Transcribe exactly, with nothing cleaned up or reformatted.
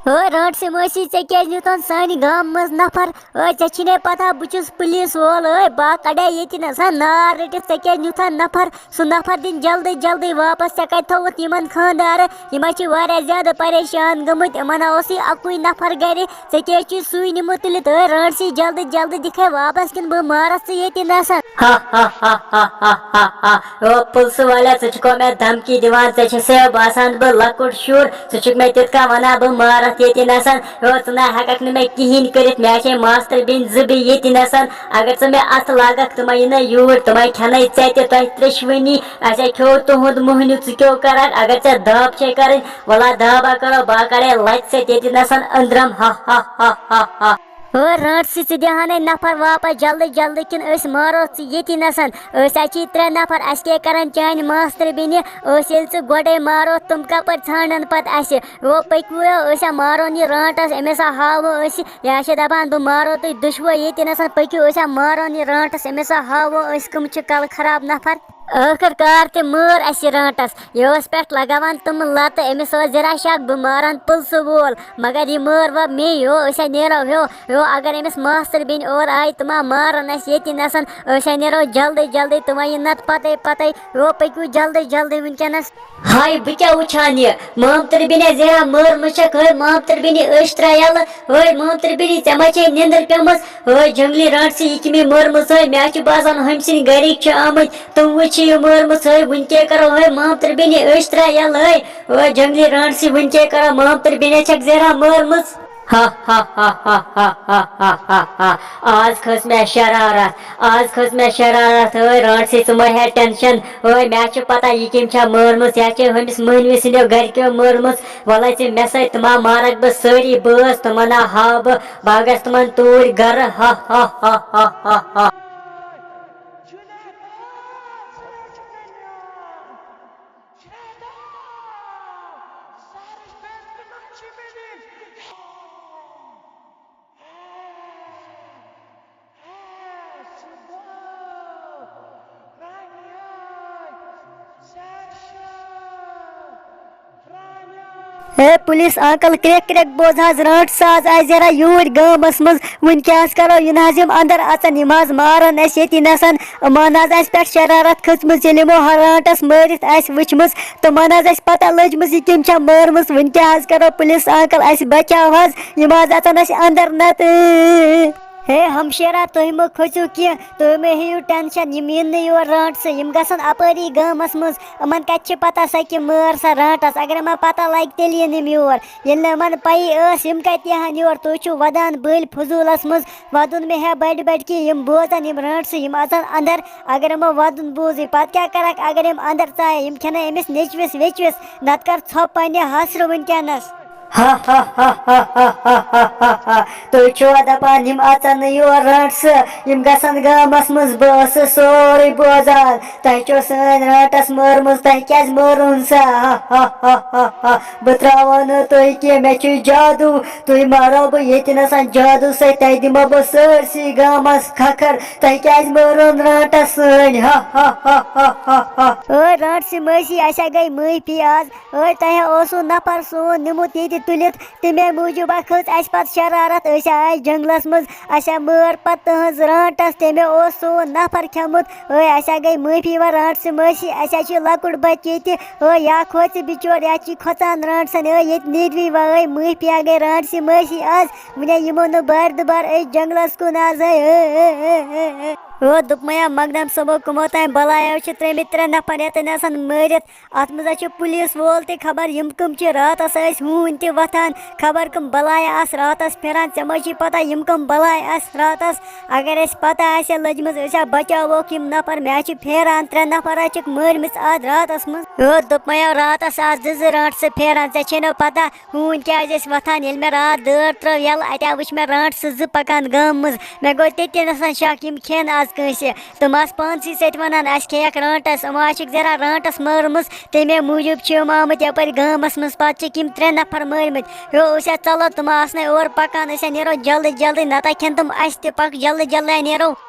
اوے رانٹسی مٲسی، ژےٚ کیٛازِ نیوٗتھن سانہِ گامہٕ منٛز نفر؟ اوے، ژےٚ چھے نے پتہ، بہٕ چھُس پُلیٖس وول۔ اوے، بہٕ ہا کڑے ییٚتہِ نسا نار رٔٹِتھ، ژےٚ کیٛازِ نیوٗتھن نفر؟ سُہ نفر دِن جلدی جلدی واپس۔ ژےٚ کتہِ تھووُتھ یِمن خانٛدارٕ؟ یِم ہا چھِ واریاہ زیادٕ پریشان گٔمٕتۍ، یِمن ہا اوسُے اکُے نفر گرِ، ژےٚ کیٛازِ چھُے سُے نیوٗمُت تُلِتھ؟ اوے رانٹسی، جلدی جلدی دِکھے واپس، کِنہٕ بہٕ مارس ژٕ ییٚتہِ نسا۔ ہا ہا ہا ہا ہا ہا ہا۔ او پُلسہٕ والیا، ژٕ چھُکھ مےٚ دھمکی دِوان؟ ژےٚ چھےٚ سے باسان بہٕ لۄکُٹ شُر؟ ژٕ چھُکھ مےٚ تیُتھ کانٛہہ ونان بہٕ مارتھ ییٚتہِ نسن؟ او ژٕ نہ ہٮ۪ککھ نہٕ مےٚ کِہیٖنۍ کٔرِتھ، مےٚ چھے ماستٕر بیٚنہِ زٕ بیٚیہِ ییٚتہِ نسن۔ اگر ژٕ مےٚ اتھٕ لاگکھ، تِمے یِنَے یوٗرۍ، تِمے کھٮ۪نَے ژےٚ تہِ، تۄہہِ ترٛیشوٕنی۔ اَسہِ کھیوٚو تُہُنٛد مۄہنیو، ژٕ کیٛاہ کرکھ؟ اگر ژےٚ دب چھے کرٕنۍ، وَلہ دبا کرو، بہٕ کڑے لَتہِ سۭتۍ ییٚتہِ نسن أنٛدرم۔ ہا ہا ہا ہا ہا۔ او رانٹسی، ژٕ دِہانَے نفر واپس جلدی جلدی، کِنہٕ أسۍ مارو ژٕ ییٚتی نسن؟ أسۍ ہا چھِ ترٛےٚ نفر، اَسہِ کیٛاہ کرن چانہِ ماستٕر بیٚنہِ؟ أسۍ ییٚلہِ ژٕ گۄڈَے مارو، تِم کپٲرۍ ژھانڈن پتہٕ اَسہِ؟ او پٔکِو، أسۍ ہا مارون یہِ رانٹس، أمِس ہا ہاوو أسۍ، یہِ ہا چھِ دپان بہٕ مارو تُہۍ دُشوے ییٚتی نسن، پٔکِو أسۍ ہا مارون یہِ رانٹس، أمِس ہا ہاوو أسۍ کٕم چھِ کلہٕ خراب نفر۔ ٲخٕر کار تہِ مٲر اَسہِ رانٹس۔ یہِ اوس پٮ۪ٹھ لگاوان تِمہٕ لتہٕ، أمِس اوس ذرا شک بہٕ مارن پُلسہٕ وول، مگر یہِ مٲر وۄنۍ مے۔ یو، أسۍ ہا نیرو ہیو، یو، اگر أمِس ماستٕر بیٚنہِ اورٕ آیہِ، تِم ہا مارن اَسہِ ییٚتی نسن۔ أسۍ ہا نیرو جلدی جلدی، تِم ہا یِن نتہٕ پتے پتے۔ یو، پٔکِو جلدی جلدی وٕنکیٚنس۔ ہاے، بہٕ کیٛاہ وٕچھان یہِ؟ مامتٕر بیٚنہِ ذرا مٲرمٕژ چھکھ۔ ہے مامتٕر بیٚنہِ، أچھ ترٛاو یَلہٕ۔ ہے مامتٕر بیٚنہِ، ژےٚ ما چھے نیٚنٛدٕر پیٚمٕژ؟ ہے جنگلی رانٹسی، یہِ کٔمۍ مٲرمٕژ؟ ہے مےٚ ہا چھُ باسان، ہُمۍ سٕنٛدۍ گرِکۍ چھِ آمٕتۍ۔ تِم وٕچھِ یہِ مٲرمٕژ۔ ہے وٕنۍ کیٛاہ کرو؟ ہے مامتٕر بیٚنہِ، أچھ ترٛاو یَلہٕ۔ ہے، ہے جنگلی رانٹسی، وٕنۍ کیٛاہ کرو؟ مامتٕر بیٚنہِ چھکھ ذرا مٲرمٕژ۔ ہا ہا ہا ہا۔ آز کھٔژ مےٚ شرارت، آز کھٔژ مےٚ شرارت۔ ہے رانٹسی، ژٕ مہ ہےٚ ٹینشن۔ ہے مےٚ چھِ پتہ یہِ کٔمۍ چھےٚ مٲرمٕژ، یا چھِ ہُمِس مٔہنوِ سٕنٛدیو گرِکیو مٲرمٕژ۔ وَلہٕ ژٕ مےٚ سۭتۍ، تہٕ ما مارکھ بہٕ سٲری بٲژ، تِمن ہا ہاوٕ بہٕ، بہٕ ہا گژھٕ تِمن توٗرۍ گرٕ۔ ہا ہا ہا ہا ہا ہا۔ ہے پولیس انکل، کرٛیک کرٛیک بوز حظ، رانٹس آز آسہِ ذرا یوٗرۍ گامس منٛز۔ وٕنۍ کیٛاہ حظ کرو؟ یِن حظ یِم اندر اژن، یِم حظ مارن اَسہِ ییٚتی نسن۔ یِمن حظ آسہِ پٮ۪ٹھ شرارت کھٔژمٕژ، ییٚلہِ یِمو ہا رانٹس مٲرِتھ آسہِ وٕچھمٕژ، تِمن حظ آسہِ پتہ لٔجمٕژ، یہِ کٔمۍ چھےٚ مٲرمٕژ۔ وٕنۍ کیٛاہ حظ کرو؟ پولیس انکل، اَسہِ بچاو حظ، یِم حظ اژن اَسہِ اندر نتہٕ۔ ہے ہمشیرا، تُہۍ مہٕ کھٔژِو کینٛہہ، تُہۍ مہٕ ہیٚیِو ٹینشن، یِم یِن نہٕ یور رانٹسہٕ، یِم گژھن اپٲری گامس منٛز۔ یِمن کتہِ چھِ پتہ سۄ کہِ مٲر سۄ رانٹس؟ اگر یِمن پتہ لگہِ، تیٚلہِ یِن یِم یور۔ ییٚلہِ نہٕ یِمن پیی ٲس، یِم کتہِ یِہن یور؟ تُہۍ چھِو ودان بٔلۍ فضوٗلس منٛز۔ ودُن مہ ہےٚ بڑِ بڑِ کینٛہہ، یِم بوزن یِم رانٹسہٕ، یِم اژن اندر۔ اگر یِمو ودُن بوٗزٕے، پتہٕ کیٛاہ کرکھ؟ اگر یِم اندر ژایہِ، یِم کھٮ۪نَے أمِس نیٚچوِس ویٚچوِس، نتہٕ کر ژھۄپ پننہِ ہسرٕ وٕنکیٚنس۔ ہا ہا ہا۔ تُہۍ چھِوا دپان یِم اژن نہٕ یور رانٹسہٕ، یِم گژھن گامس منٛز؟ بہٕ ٲسٕس سورُے بوزان۔ تۄہہِ چھو سٲنۍ رانٹس مٲرمٕژ، تۄہہِ کیٛازِ مٲرٕن سۄ؟ ہا ہا ہا ہا ہا۔ بہٕ ترٛاوو نہٕ تُہۍ کینٛہہ، مےٚ چھُ جادوٗ۔ تُہۍ مارو بہٕ ییٚتہِ نسن جادوٗ سۭتۍ، تۄہہِ دِمو بہٕ سٲرسٕے گامس کھکھر۔ تۄہہِ کیٛازِ مٲرٕن رانٹس سٲنۍ؟ ہا ہا ہا ہا ہا ہا۔ او رانٹسی مٲسی، اَسہِ ہا گٔے معٲفی آز۔ او تۄہہِ ہا اوسوٕ نفر سون نیوٗمُت ییٚتہِ تُلِتھ، تَمے موٗجوٗب ہا کھٔژ اَسہِ پتہٕ شرارت۔ أسۍ ہا آے جنگلس منٛز، اَسہِ ہا مٲر پتہٕ تٕہٕنٛز رانٹس، تَمے اوس سون نفر کھیوٚمُت۔ ہے، اَسہِ ہا گٔے معٲفی وۄنۍ رانٹسہٕ مٲسی، اَسہِ ہا چھُ لۄکُٹ بچہٕ ییٚتہِ۔ ہے، یا کھوژِ بِچور، یا چھِ کھۄژان رانٹسن۔ ہے، ییٚتہِ نیٖرِوٕے وۄنۍ۔ ہے، معٲفی ہا گٔے رانٹسہٕ مٲسی آز۔ وۄنۍ ہا یِمو نہٕ بارِ دُبارٕ أسۍ جنگلس کُن آز۔ ہے، ہے، ہے۔ ہے، دوٚپمَے ہا مقدم صٲبو، کٕمو تام بلایو چھِ ترٛٲمٕتۍ ترٛےٚ نفر ییٚتٮ۪ن آسان مٲرِتھ۔ اتھ منٛز ہا چھُ پُلیٖس وول تہِ، خبر یِم کٕم چھِ راتس ٲسۍ ہوٗنۍ تہِ وۄتھان، خبر کٕم بلایہِ آسہٕ راتس پھِران۔ ژےٚ ما چھُے پتہ یِم کٕم بلایہِ آسہٕ راتس؟ اگر اَسہِ پتہ آسہِ ہا لٔجمٕژ، أسۍ ہا بچاووکھ یِم نفر۔ مےٚ ہا چھِ پھیران، ترٛےٚ نفر ہا چھِکھ مٲرمٕژ آز راتس منٛز۔ یو دوٚپمَے ہو راتس آز دِژ رانٹسہٕ پھیران، ژےٚ چھے نہ پتہ ہوٗنۍ کیٛازِ ٲسۍ وۄتھان؟ ییٚلہِ مےٚ راتھ دٲر ترٲو یَلہٕ، اَتہِ ہا وٕچھ مےٚ رانٹسہٕ زٕ پکان گامہٕ منٛز۔ مےٚ گوٚو تٔتی نَسَن شک، یِم کھٮ۪ن آز کٲنٛسہِ۔ تِم آسہٕ پانسٕے سۭتۍ وَنان، اَسہِ کھیٚیَکھ رانٹَس، یِمو آسہِ چھِکھ ذرا رانٹَس مٲرمٕژ، تَمے موٗجوٗب چھِ یِم آمٕتۍ یَپٲرۍ گامَس منٛز۔ پَتہٕ چھِکھ یِم ترٛےٚ نفر مٲرمٕتۍ۔ ہیو، أسۍ ہا ژَلو، تِم آسنَے اورٕ پَکان، أسۍ ہا نیرو جلدی جلدی، نَتہٕ کھٮ۪ن تِم اَسہِ تہِ۔ پَک جلدی جلدی نیرو۔